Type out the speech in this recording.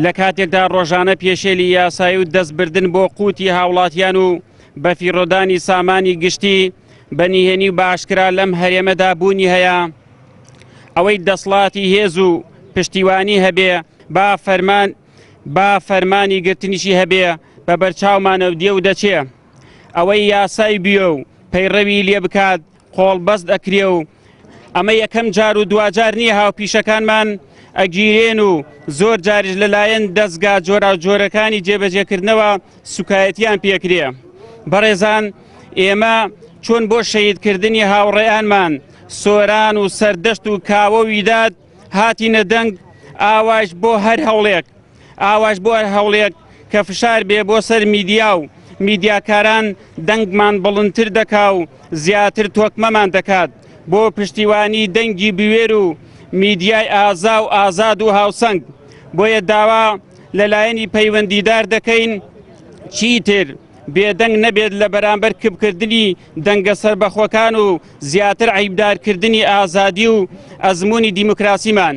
لە کاتێکدا ڕۆژانە پێشێلی یاسایی و دەستبردن بۆ قوتی هاوڵاتیان و بەفیڕۆدانی سامانی گشتی بە نهێنی و بە ئاشکرا لەم هەرێمەدا بوونی هەیە، ئەوەی دەسڵاتی هێز و پشتیوانی هەبێ با فەرمان با فەرمانی گرتنیشی هەبێ بە بەرچاومانەوە دێ و دەچێ. ئەوەی یاسای بوێ و پەیڕەوی لێ بکات قۆڵبەست ئەکرێ و ئەمە یەکەم جار و دواجار نییە هاوپیشەکانمان ئەگیرێن و زۆر جاریش لەلایەن دەزگا جۆراوجۆرەکانی جێبەجێکردنەوە سوکایەتیان پێکرێ. بەڕێزان ئێمە چۆن بۆ شەهیدکردنی هاوڕێیانمان سۆران و سەردەشت و کاوە و ویداد هاتینە دەنگ ئاوایش بۆ هەر هەوڵێک ئاواش بۆ هەر هەوڵێک کە فشار بێ بۆ سەر میدیا و میدیاکاران دەنگمان بڵندتر دەکا و زیاتر تۆکمەمان دەکات بۆ پشتیوانی دەنگی بوێر و میدیای ئازا و ئازاد و هاوسەنگ. بۆیە داوا لە لایەنی پەیوەندیدار دەکەین چیتر بێدەنگ نەبێت لە بەرامبەر کپکردنی دەنگە سەربەخۆکان و زیاتر عەیبدارکردنی ئازادی و ئەزموونی دیموکراسیمان.